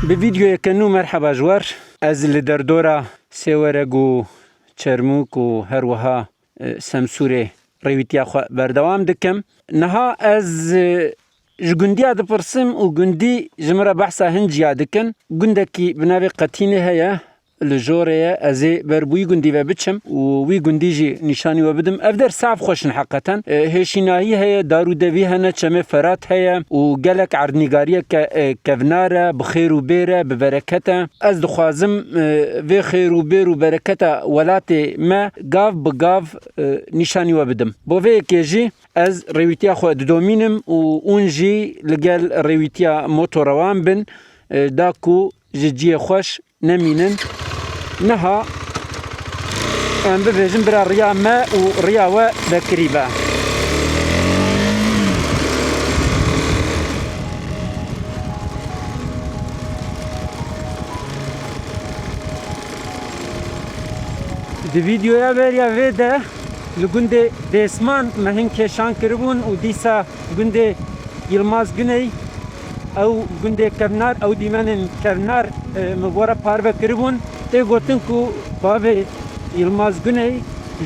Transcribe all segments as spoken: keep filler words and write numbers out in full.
Bi vîdeoyeke nû merheba ji we re. Ez li derdora Sêwereg û Çermûk û her wiha, e, Semsûrê rêwîtiya xwe berdewam dikim. Niha ez, e, ji gundiya dipirsim û gundî ji min re behsa hin ciya dikin. Gundekî bi navê Qetînê heye, li jorê ye, ez ê ber bi wî gundî ve biçim û wî gundî jî nîşanî we bidim. Ev der saf xweş in heqeten. E, hêşînahî heye, dar û devî hene, çemê Ferat heye û gelek erdnîgariyeke, e, kevnar e, bi xêr û bêr e, bi bereket e. Ez dixwazim, e, vê xêr û bêr û bereketa welatê me gav bi gav, e, nîşanî we bidim. Bo vê yekê jî ez rêwîtiya xwe didomînim û hûn jî li gel rêwîtiya motora wan bin, e, da ku ji cihê xweş nemînin. Niha em bibêjin bira riya me û riya we vekirî be. Di vîdeoya beriya vê de li gundê Dêsman me hin kêşan kiribûn û dîsa gundê Yilmaz Guney, ew gundê kevnar, ew dîmenên kevnar, e, min bo re parve kiribûn. Tê gotin ku bavê Yilmaz Guney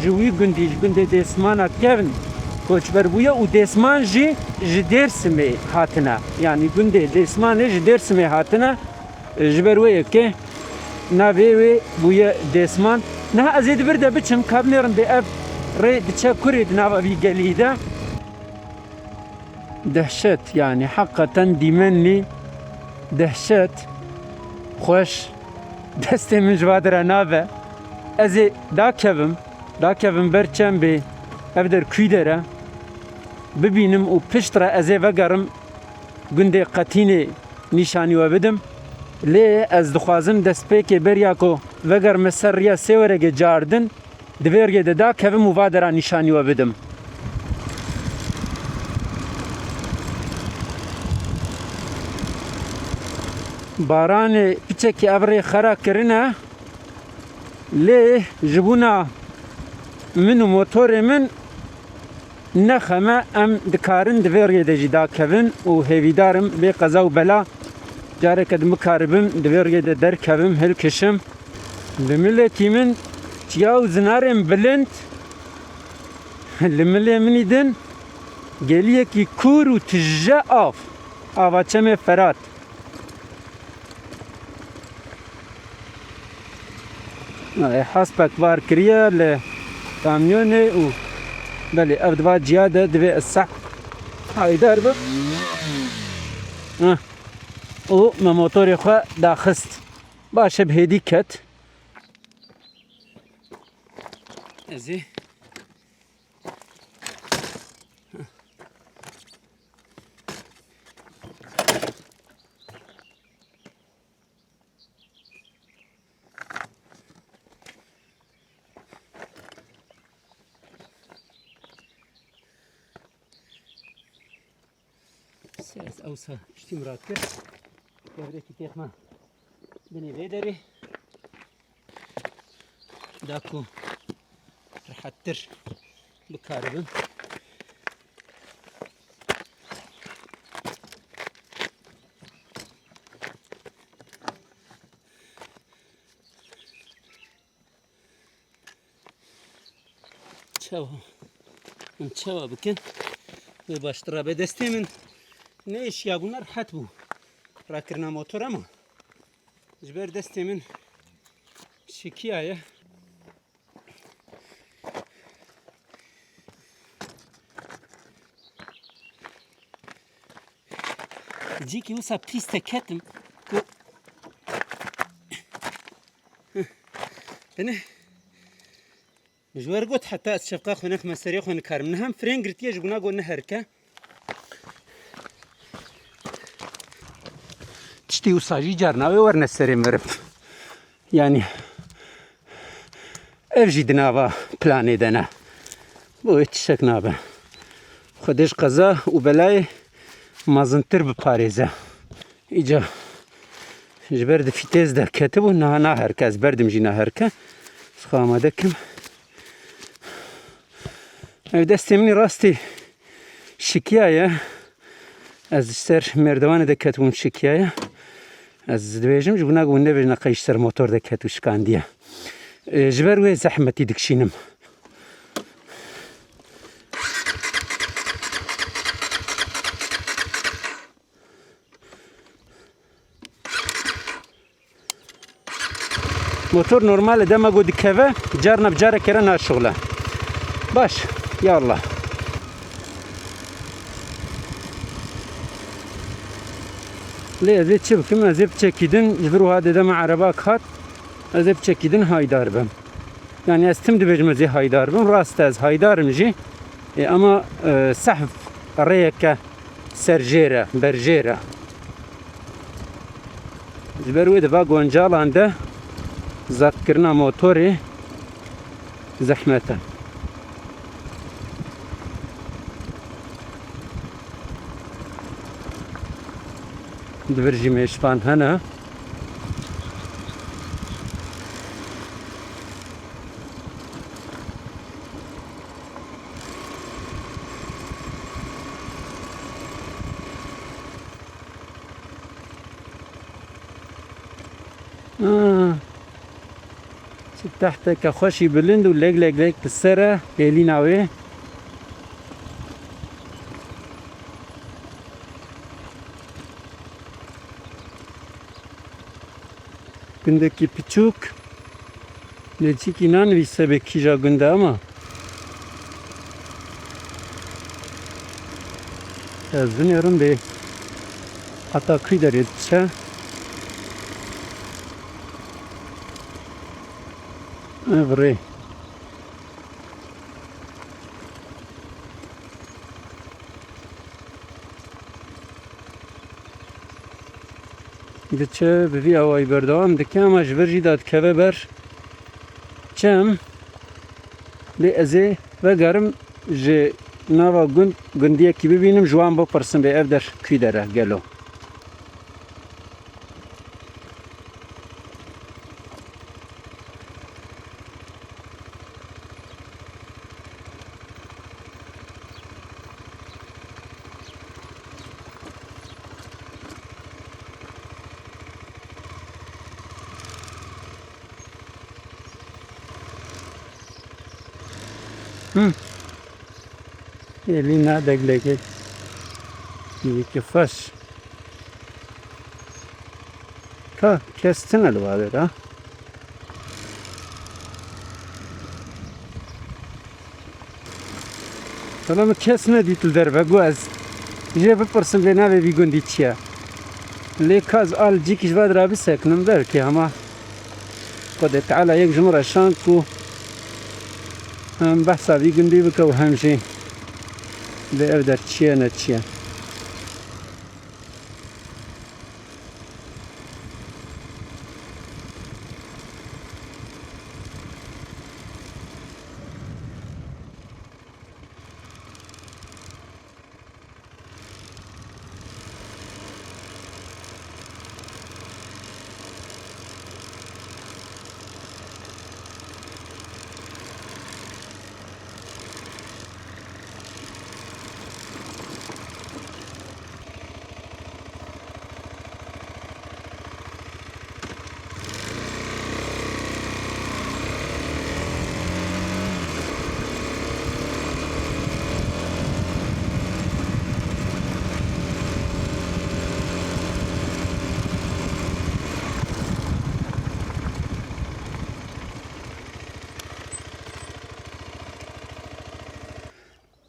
ji wî gundî, ji gundê Dêsmana kevn koçber bûye û Dêsman jî ji Dêrsimê hatine. Yanî gundê Dêsmanê ji Dêrsimê hatine. Ji ber wê yekê navê wê bûye Dêsman. Niha ez ê di vir de biçim, ka binêrim bê ev rê diçe kurê di nava vî gelî de. Dehşet, yanî heqeten dîmenlî dehşet, xweş, destê min ji va dera nabe. Ez ê dakevim, dakevim ber çembê, ev der kûy der e, bibînim û pişt re ez ê vegerim gundê Qetînê nîşanî we bidim. Lê ez dixwazim destpêkê beriya ku vegerime ser riya Sêweregê cardin, di vê riyê de dakevim û va dera nîşanî we bidim. Baranê piçekî ev rê xera kirine, lê ji bona min û motorê min ne xem e, em dikarin di vê riyê de jî dakevin û hêvîdar im bê qeza û bela careke din bikaribim di vê riyê de derkevim, hilkişim. Li milekî min çiya û zinarên bilind, li milê min î din geliyekî kûr û tije av, ava çemê Ferat. Ay, hespek var kiriye li kamyonê û belê ev diva ciya de divê ez seh haydar bim. Heh. Û me motorê xwe daxist. Baş e, bi hêdî ket. Ez ê Ses ewsa piştî min rakir. Devrekî têxma binê vê derê. Da ku rehettir bikaribim. Çawa? Em çawa bikin? Wê baştir rabe destê min. Ne êşiya bûna rehet bû. Rakirina motor ama ji ber destê min şikiyaye. Cîkî wisa pîs te ketim ku bine. Min ji we re got heta ez şefqa xwe nexme serê xwe nikarim. Niha min frên girtiye ji bona got neherike. Tiştî wisa jî car nabe werne serê meriv. Yanî ev jî di nava planê de ne. Bo wê tiştek nabe. Xwedê ji qeza û belayê mezintir biparêze. Îca ji ber di fîtêz de ketibû, niha naherike, ez berdim jî naherike. Ez xwe amade kim. Ev destê min î rastî şikiyaye. Ez ji ser merdivanê de ketibûm, şikiyaye. Ez dibêjim ji bona ku hûn nebêjin qey ji ser motor de ket û şikandiye. E, ji ber wê zehmetî dikişînim. Motor normal e, dema ku dikeve, carna bi careke re naşixule. Baş, ya Allah. Lê ez ê çi bikim? Ez ê piçekî din, ji vir wiha dê dema ereba kat, ez ê piçekî din haydar bim. Yani ez tim dibêjim ez ê haydar bim. Rast e, ez haydar im jî. E, ama, e, sehf rêyeke serjêr e, berjêr e. Ji ber wê di va guncalan de zaftkirina motorê zehmet e. Di vir jî mêşvan hene. Ah. Çi tehteke xweşî bilind û lêk lêk lêk bi ser e, hêlîna wê. Gundekî piçûk. Lê çikî nanivîse bê kîja gund e ama. Ez binêrim bê heta kî derê diçe. Ev rê. Diçe bi vî awayî berdewam dike, ama ji vir jî dadikeve ber çem. Lê ez ê vegerim ji nava gund, gundiyekî bibînim, ji wan bipirsim bê ev der kî der e gelo. Hı. Elî na deglekê. Yekî xweş. Ka kes tine li va de da. Sana min kes nedît li derve, got ez jê bipirsim vê navê vî gundî çi ye. Lê ka ez a li cîkî ji va dira bisekinim, belkî hema Xwedê Teala yek ji min re şand ku hem behsa vî gundî bike û hem jî lê ev der çi ye ne çi ye.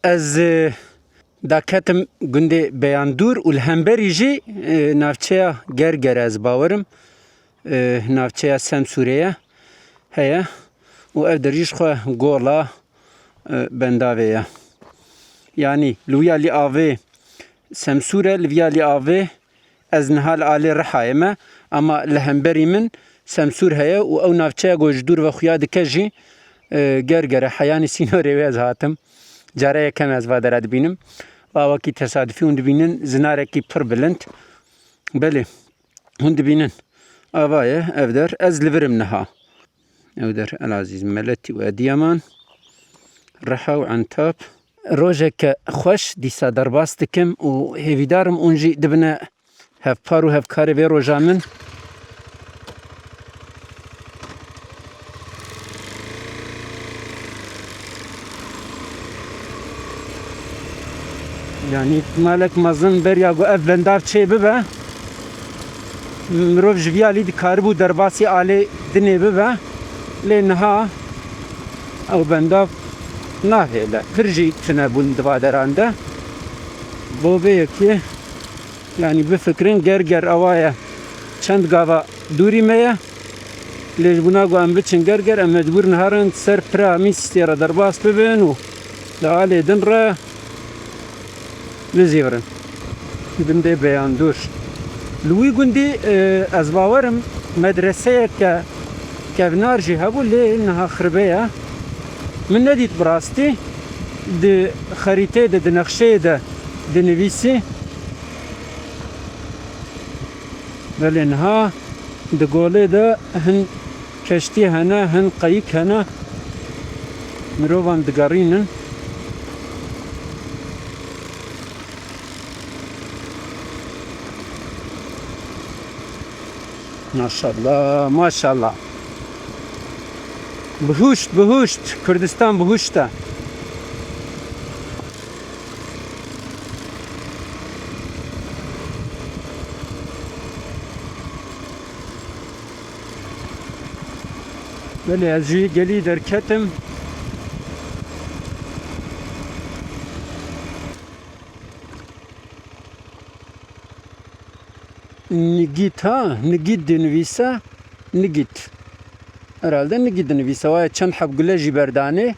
Ez, e, daketim gundê Beyandûr û li hemberî jî, e, navçeya Gergere, ez bawerim, e, navçeya Semsûrê ye, heye û ev der jî ji xwe gola, e, Bendavê ye. Yanî li wiya lî avê Semsûr e, li viya lî avê Ez niha li alê Rihayê me, ama li hemberî min Semsûr heye û ew navçeya ku ji dûr ve xuya dike jî, e, Gerger e. Heyanî sînorê wê ez hatim. Cara yekem ez va dera dibînim. Va wekî tesadufî hûn dibînin zinarekî pir bilind. Belê, hûn dibînin. Ava ye ev der. Ez li vir im niha. Ew der Elazîz, Meletî û Ediyaman, Riha û Entab. Rojeke xweş dîsa derbas dikim û hêvîdar im hûn jî dibine hevpar û hevkarê vê roja min. Yanî malek mezin beriya ku ev bendav çê bibe, mirov ji vî alî dikaribû derbasî alê dinê bibe. Lê niha ew bendav nahêle. Pir jî tune bûn di va deran de. Bo vê yekê, yanî bifikirin, ger ger ewa ye çend gava dûrî me ye. Lê ji bona ku em biçin ger ger, em mecbûr niha re ser pira mîsîstê re derbas bibin û di alê din re bizîvirin. Gundê Beyandûr. Li wî gundî, e, ez bawerim medreseyeke kevnar jî hebû, lê niha xiribe ye. Min nedît bi rastî. Di xerîteyê de, di nexşeyê de dinivîsî. Belê niha di golê de hin keştî hene, hin qeyik hene. Mirovan digerînin. Maşallah, maşallah. Bihuşt, bihuşt. Kurdistan bihuşt e. Belê, ez ji gelî derketim. Nigît ha, Nigît dinivîse, Nigît. Herhalde Nigît dinivîse, waye çend heb gule jî berdanê.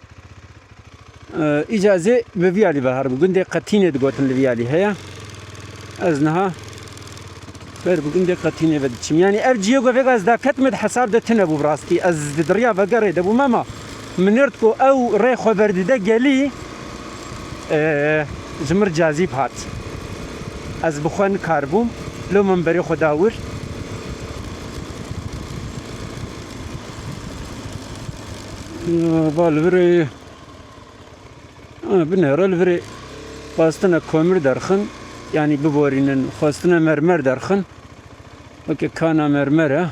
Îca ez ê bi vî alî ve herim. Gundê Qetînê digotin li vî alî heye. Ez niha ber bi gundê Qetînê ve diçim. Yanî ev cihê ku vêga ez daketime di hesab de tune bû bi rastî. Ez di diriya vegerê de bûm, ema min nêrt ku ew rê xwe berdide gelî, e, ji mir cazîb hat. Ez bi xwe nikaribûm. Lo min berê xwe da wir. Va li virê. Ha, binêre li virê xwestine komir derxin, yanî biborînin, xwestine mermer derxin, weke kana mermer e.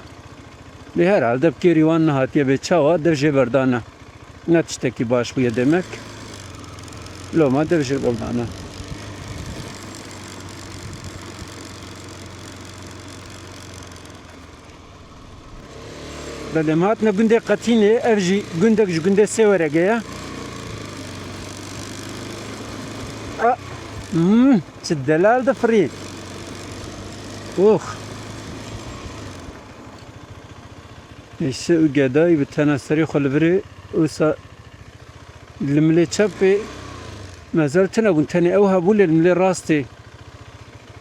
Lê herhalde bi kêrî wan nehatiye bê çawa dev jê berdane. Ne tiştekî baş bûye demek. Loma dev jê berdane. Belê, em hatine gundê Qetînê, ev jî gundek ji gundê Sêweregê ye. A, hmm, çi delal difirî. Ox. Eşe û gedayî bi tena serê xwe li virê, wisa li milê çepê mezel tune bûn, tenê ew hebû, lê li milê rastê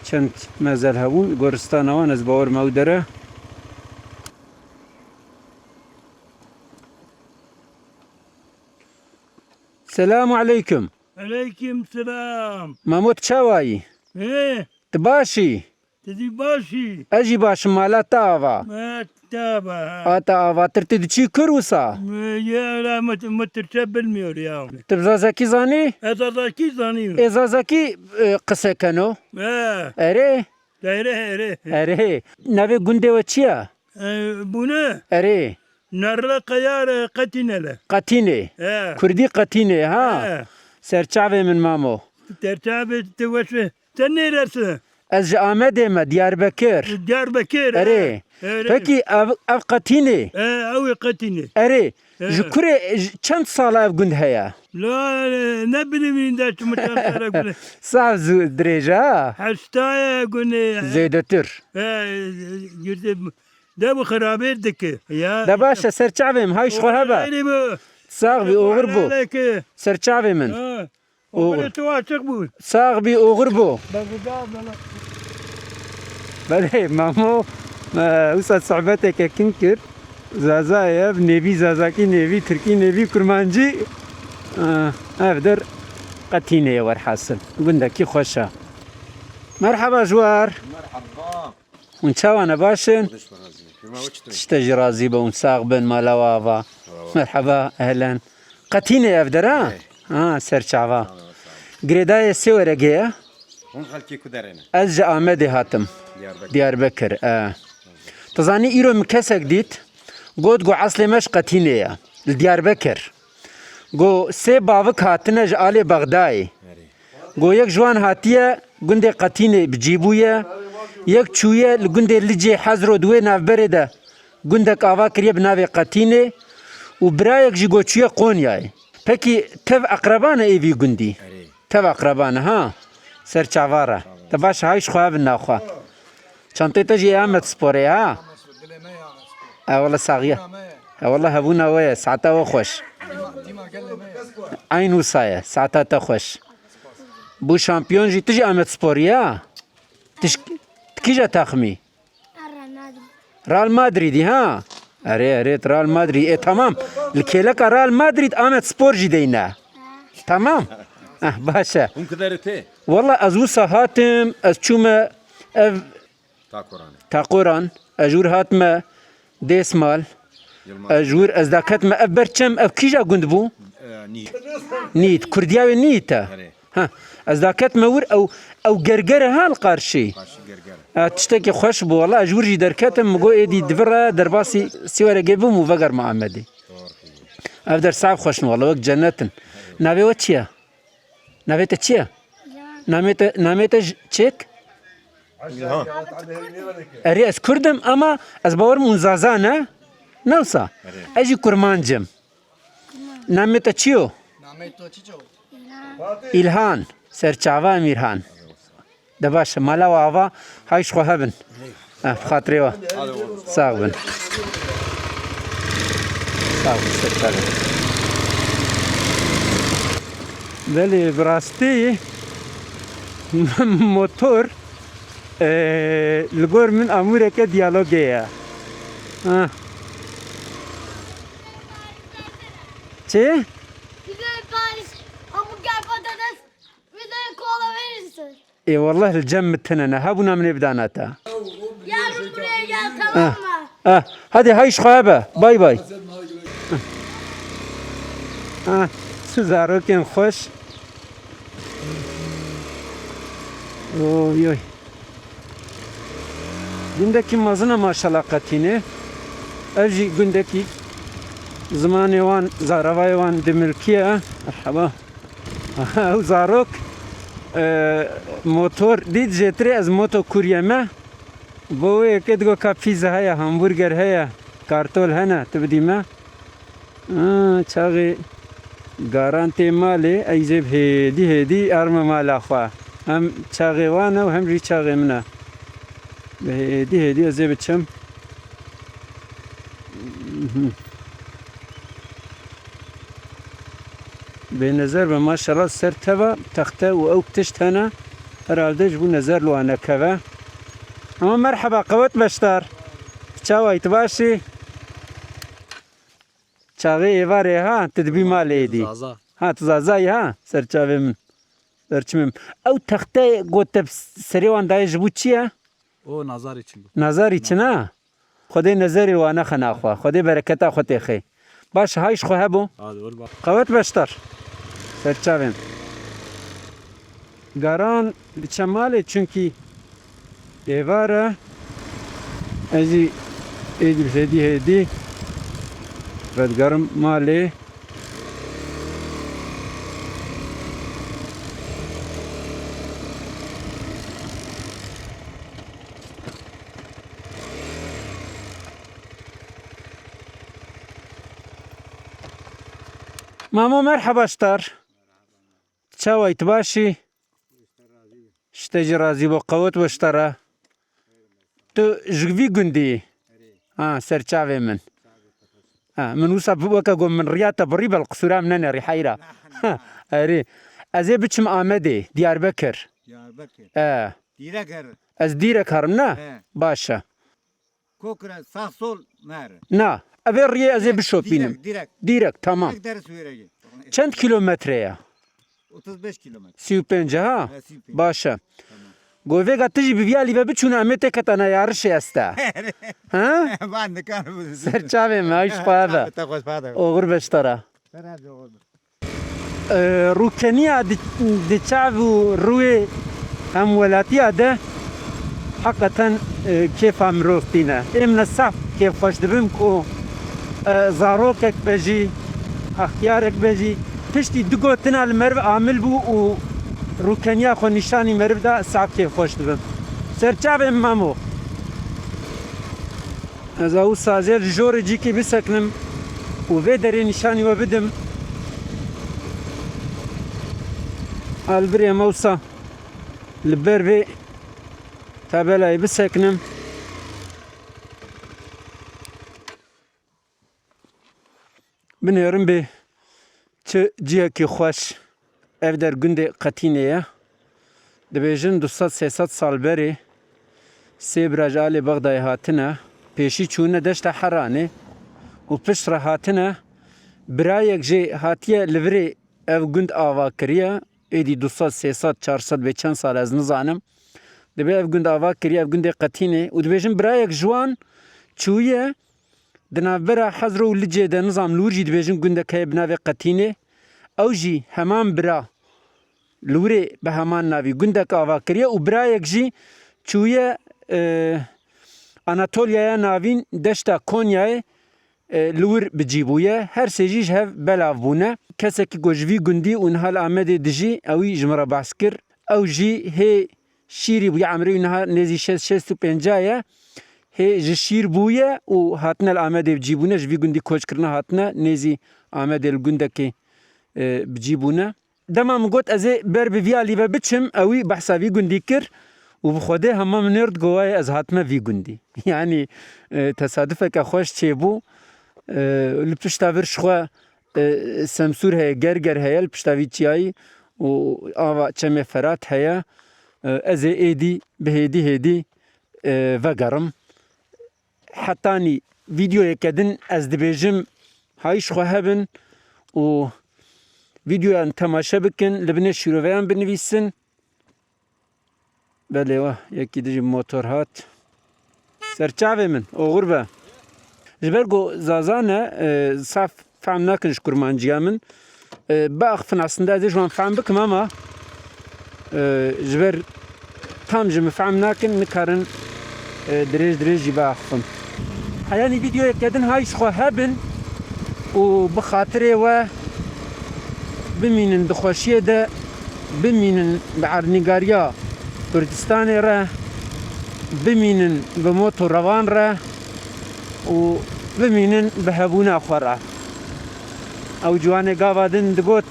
çend mezel hebûn, goristana wan ez bawer me ew dere. Selamu aleykum. Aleykum selam. Mamo, tu çawa yî? Ê? Tu baş î? Tu zî baş î? Ez jî baş im, mala te ava. Me te ava, ha. A te avatir, tu diçî kur wisa? Me, ye, la, me, me Tirkçe bilmiyor ya. Tu zazakî zanî? Ez zazakî zanî. Ê zazakî, e, qise keno? He. Erê? Erê, erê. Erê. Navê gundê we çi ye? E, bûne? Erê. Narla Qeyar, e, Qetîne le. Qetînê. He. Kurdî Qetînê, ha? He. Serçavê min mamo. Serçavê te weş be. Sen neresin? Ez ji Amedê me, Diyarbekir. Diyarbekir, Erê. He. Erê. Pekî ev, ev Qetînê? He, ew ê Qetînê. Erê. He. Ji kurê, ji çend sala ev gund heye? La, e, ne bileyim, de çi mi çend sala gund. Sax zû dirêj e, ha? Heşta ye gundê. Zêdetir. He, girdi. De bi xirabê dike. Ya, De baş e, serçavê min, hay ji xwe hebe. Xeyrî bi. Sax bî, oxir bû. Helaleke. Serçavê min. Ha. Oxir. Oxirê tu açiq bû. Sax bî, oxir bû. Be guda, bela. Belê, mamo, e, wisa sohbeteke kin kir. Zaza ye, nêvî zazakî, nêvî tirkî, nêvî kurmancî. E, ev der Qetînê ye werhasil. Gundekî xweş e. Merheba ji we re. Merheba. Hûn çawa ne, baş in? Xwedê ji we razî be. Hema we çi tune? Tişte jî razî be, hûn sax bin, mala we ava. Merhaba, ehlen. Qetînê ev der, ha? Ê. Ha, serçava. Sağ ol, sağ ol. Girêdayê Sêweregê ye. Hûn xelkê ku derê ne? Ez ji Amedê hatim. Diyarbekir. Diyarbekir, e. Tu zanî, îro min kesek dît, got, got, eslê me ji Qetînê ye. Li Diyarbekir. Got, sê bavik hatine ji alê Bexdayê. Erê. Go yek ji wan hatiye gundê Qetînê bi cî bûye, yek çûye li gundê Licê Hezro di wê navberê de gundek ava kiriye bi navê Qetînê û birayek jî go çûye Qonyayê. Pekî tev eqreba ne ê vî gundî? Erê. Tev eqreba ne ha? Ser çava re. Te baş e, hay ji xwe hebin naxwe. Çantê te jî ê Amedsporê ha? E wele saxiye. E wele hebûna we ye, saeta we xweş. Eyn wisa ye, saeta te xweş. Bû şampiyon jî tu jî Amedsporî ya? Tu ji, tu kîja taxmî? Real Madrid. Real Madridî ha? Erê, erê, tu Real Madrid. E, tamam. Li kêleka Real Madrid Amedspor jî deyne. Tamam. Eh, baş e. Hûn kiderê tê? Wela ez wisa hatim, ez çûme ev Takoran. Takoran. Ez ji wir hatime Dêsmal. Yilmaz. Ez ji wir ez daketime ev ber çem, ev kîja gund bû? E, Nît. Nît. Kurdiya wê Nît e. Erê. Ha, ez daketime wir ew, ew gerger e ha li qarşî. Qarşî gerger e. Ha, tiştekî xweş bû wela. Ez ji wir jî derketim, min got êdî di vir re derbasî Sîweregê bim û vegerime Amedê. Doğru. Ev der sav xweş in wela, wek cennet in. Navê we çi ye? Navê te çi ye? Namê te, namê te ji çêk? İlhan. Erê ez Kurd im ama ez bawerim hûn Zaza ne? Ne wisa? Erê. Ez jî Kurmanc im. Namê te çi yo? Namê to çi yo? Îlhan. Serçava em Îlhan. De baş e, mala we ava, hay ji xwe hebin. Eh, bi xatirê we. Sax bin. Sax bin, serçava. Belê, bi rastî motor, e, li gor min amûreke diyalogê ye. Ha. Çi? Bize Paris hamburger patates, bize kola verirsin. Ê wallah li cem min tune ne. Hebûna min ê bidana te. Yarın buraya gel, tamam mı? Ah, hadi hay ji xwe hebe. Bay bay. Ah, çi zarokên xweş. Oy oy. Gundekî mezin e maşallah Qetînê. Ev jî gundekî zimanê wan, zaravayê wan dimilkiye. Merheba. Ew zarok, e, motor dît jêtirê ez moto kurye me. Bo wê yekê digo ka pîza heye, hamburger heye, kartol hene, tu bidî me. Ha, çaxê garan tê malê, ez ê bi hêdî hêdî erme mala xwe. Hem çaxê wan e û hem jî çaxê min e. Bi hêdî hêdî ez ê biçim. Bênezer be, maşallah, ser teva texte û ew tişt hene, herhalde ji bo nezer li wan nekeve. Ama merheba, qewet beşdar. Çawa yî, tu baş î? Çaxê êvarê ha, tu dibî malê êdî. Zaza. Ha, tu Zaza yî ha, ser çavê min. Berçimê min. Ew texte got te serê wan dayê ji bo çi ye? O nazarê çin bû. Nazarî çin a? Xwedê nezerê wa nexe naxwe. Xwedê bereketa xwe têxê. Baş, hay ji xwe hebo. Hadi, ol baş. Qewet beşdar. Serçavên. Garan diçe malê, çunkî êvar e. Ez jî êdî hêdî hêdî vedigerim malê. Mamo, merheba ji te re. Çawa yî, tu baş î? Ji te jî razî bo, qewet bo ji te re. Tu ji vî gundî yî? Ha, serçavê min. Ha, min wisa bi-, weke got min riya te birî, bel qisûra min nenêrî heyra. Ha, erê. Ez ê biçim Amedê, Diyarbekir. Diyarbekir. E. Dîrek her. Ez dîrek herim, ne? He. Baş e. Kokira sağ sol nere. Na, ev ê riyê ez ê bişopînim. Direkt, direkt. Direkt, tamam. Direkt deriz wêrege. Çend kilometre ye? Otuz beş kilometre. Sî û pênc ha? He, sî û pênc. Baş e. Tamam. Go vêga tu jî bi vî alî ve biçûne, em ê têketane yarişê este. Ha? Van dikan bu. Ser çavê me, ay ji xwe ve. Te xweş, pardon. Oxir be ji te re. Te re oxir be. E, rûkeniya di, di çav û rûyê hemwelatiya de heqeten, e, kêfa mirov tîne. Ê min e saf kêfxweş dibim ku, e, zarokek be jî, extiyarek be jî, piştî du gotina li me re amil bû û Rûkeniya xwe nîşanî meriv da, saet kêfxweş dibim. Serçavê Memo. Ez ew sazê li jorê cîkî biseknim û vê derê nîşanî we bidim. Albirê mewsa li ber vê tabelayê biseknim. Binêrin bê çi cihekî xweş. Ev der gundê Qetînê ye. Dibêjin du sed sê sed sal berê sê bira ji alê Bexdayê hatine, pêşî çûne deşta Heranê û pişt re hatine. Birayek jê hatiye li virê ev gund ava kiriye. Êdî du sed, sê sed, çar sed bê çend sal ez nizanim. Dibê ev gund ava kiriye, ev gundê Qetînê û dibêjin birayek ji wan çûye di navbera Hezro û Licê de, nizam li wir jî dibêjin gundek heye bi navê Qetînê. Ew jî heman bira li wirê bi heman navî gundek ava kiriye û birayek jî çûye, e, Anatolyaya Navîn, deşta Konyayê, e, li wir bi cî bûye. Her sê jî ji hev belav bûne. Kesekî ku ji vî gundî û niha li Amedê dijî, ewî ji min re behs kir. Ew jî hê şîrî bûye, emrê wî niha nêzî şêst, şêst û pênc ye. Hê ji şîr bûye û hatine li Amedê bi cî bûne, ji vî gundî koç kirine hatine nêzî Amedê, li gundekê, e, bi cî bûne. Dema min got ez ê ber bi vî alî ve biçim, ewî behsa vî gundî kir û bi Xwedê hema min nêrd got, "Wayê ez hatime vî gundî." Yanî, e, tesadufeke xweş çêbû. E, li pişta vir ji xwe, e, Semsûr heye, Gerger heye, li pişta vî çiyayî û ava Çemê Ferat heye. E, ez ê êdî bi hêdî hêdî, e, vegerim. Hetanî vîdeoyeke din ez dibêjim, hayîş xwe hebin û vîdeoyan temaşe bikin, li binê şîroveyan binivîsin. Belê, wa yekî dijî motor hat. Serçavê min, oxir be. Ji ber ku Zaza ne, e, saf fehm nakin ji kurmanciya min. E, biaxifin, aslında ez ê ji wan fehm bikim ama, e, ji ber tam ji min fehm nakin, nikarin, e, dirêj dirêj jî biaxifim. Heyanî vîdeoyeke din hayîş xwe hebin û bi xatirê we bimînin di xweşiyê de, bimînin bi erdnîgariya Kurdistanê re, bimînin bi mot û rewan re û bimînin bi hebûna xwe re. Ew ciwanê gava din digot,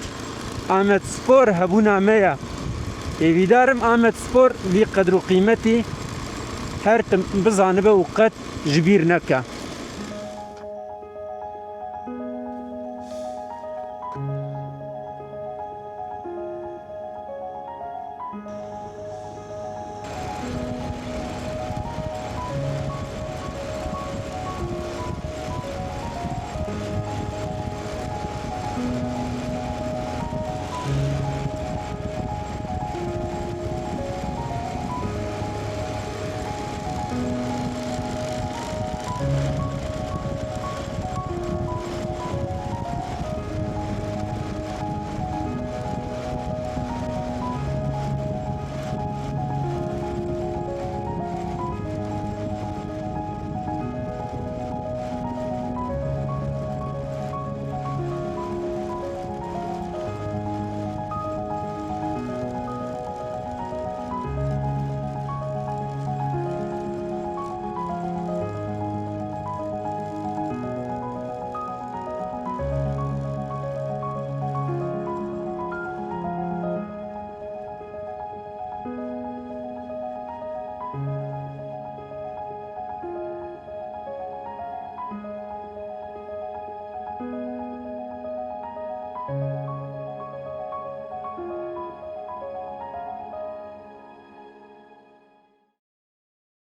Amedspor hebûna me ye. Hêvîdar im Amedspor vî qedr û qîmetî her tim bizanibe û qet ji bîr neke.